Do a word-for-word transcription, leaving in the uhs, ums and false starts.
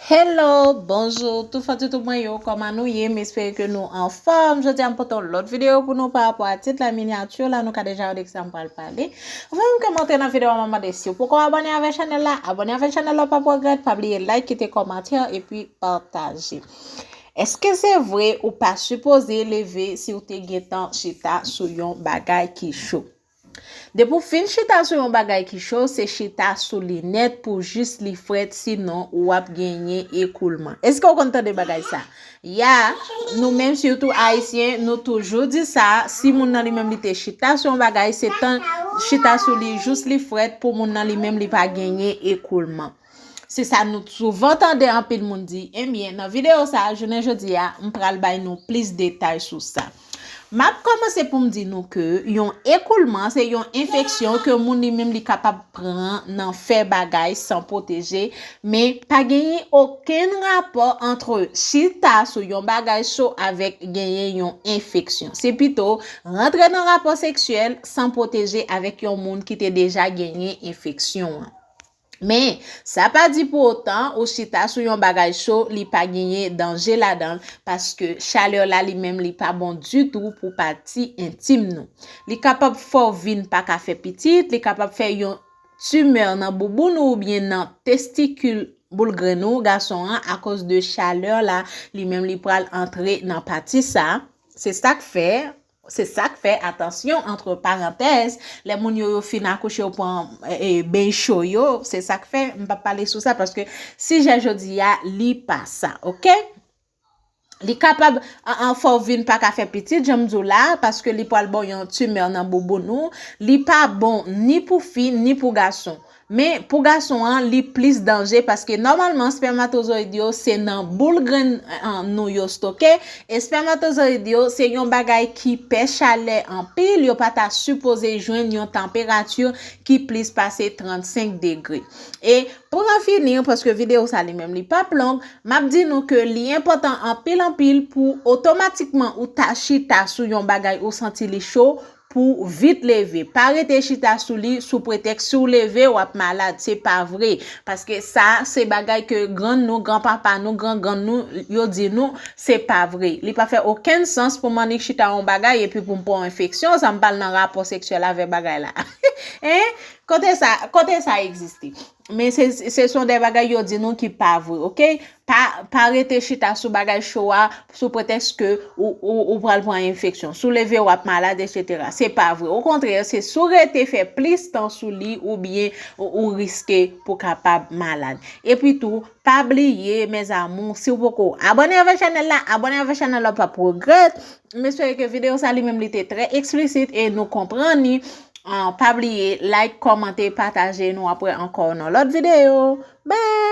Hello, bonjou, tout fanatik mwen yo, kòman nou ye? M espere ke nou anfòm. Jodi a m pote yon lòt videyo pou nou pa rapò a tit la, minyati la, nou ka deja wè de kisa m pral pale. Anvan menm ke m antre nan videyo a, m ap mande si w poko abòne avèk chanèl la, abòne avèk chanèl la, w p ap regrèt, pa bliye like, kite kòmantè, epi pataje. Èske se vre ou pa sipoze leve si w te gentan chita sou yon bagay ki cho? Depi w fin chita sou yon bagay ki cho, se chita sou li nèt pou jis li frèt, sinon w ap genyen ekoulman. Èske w konn tande bagay sa? Ya, nou menm sitou Ayisyen, nou toujou di sa, si moun nan li menm li te chita sou yon bagay, se tan chita sou li jis li frèt pou moun nan li menm li pa genyen ekoulman. Se sa nou souvan tande anpil moun di. Ebyen, nan videyo sa a, jounen jodi a, m pral bay nou plis detay sou sa. M ap kòmanse pou m di nou ke yon ekoulman se yon enfeksyon ke moun li menm li kapab pran nan fè bagay san pwoteje, men pa genyen okenn rapò ant chita sou yon bagay cho avèk genyen yon enfeksyon. Se pito rantre nan rapò seksyèl san pwoteje avèk yon moun ki te deja genyen enfeksyon an. Men, sa pa di pou otan ou chita sou yon bagay cho, li pa genyen danje ladan l, paske chalè la li menm li pa bon ditou pou pati entim nou. Li kapab fè w vin pa ka fè pitit, li kapab fè yon timè nan bouboun ou oubyen nan testikil boul grenn ou, gason an, akoz de chalè la, li menm li pral antre nan pati sa. Se sa k fè, se sa k fè, atansyon, antre parantèz, lè moun yo, yo fin akouche, yo pran, e, e, beny cho yo, se sa k fè, m p ap pale sou sa, paske sijè jodi a, li pa sa, oke? Li kapab, an, an, fè w vin pa ka fè pitit, jan m di w la, paske li pral ba w yon timè nan bouboun ou, li pa bon ni pou fi, ni pou gason. Men, pou gason an, li plis danje, paske nòmalman, espèmatozoyid yo, se nan boul grenn, an, nou yo stoke. Espèmatozoyid yo, se yon bagay ki pè chalè anpil, yo pa ta sipoze jwenn yon tanperati ki plis pase trannsenk degre. E pou n fini, paske videyo sa li menm li p ap long, m ap di nou ke li enpòtan anpil, anpil pou otomatikman ou ta chita sou yon bagay ou santi li cho, pou vit leve. Pa rete chita sou li sou pretèks si w leve, w ap malad. Se pa vre. Paske sa, se bagay ke grann nou, granpapa nou, grangrann nou, yo di nou, se pa vre. Li pa fè okenn sans pou m annik chita yon bagay epi pou m pran yon enfeksyon, sa m pral nan rapò seksyèl avèk bagay la. Hein? Kote sa, kote sa egziste? Men se, se son de bagay yo di nou ki pa vre, oke? Pa, pa rete chita sou bagay cho a sou pretèks ke ou, ou, ou pral pran enfeksyon. Si w leve, w ap malad, etsetera. Se pa vre. Okontrè, se si w rete fè plis tan sou li oubyen ou, ou riske pou kapab malad. Epi tou, pa bliye, mes amours, si w poko abòne avèk chanèl la, abòne avèk chanèl la, w p ap regrèt. M espere ke videyo sa li menm li te trè eksplisit e nou konprann li. Ah, pa bliye, like, kòmante, pataje, nou ap wè ankò nan lòt videyo. Bye!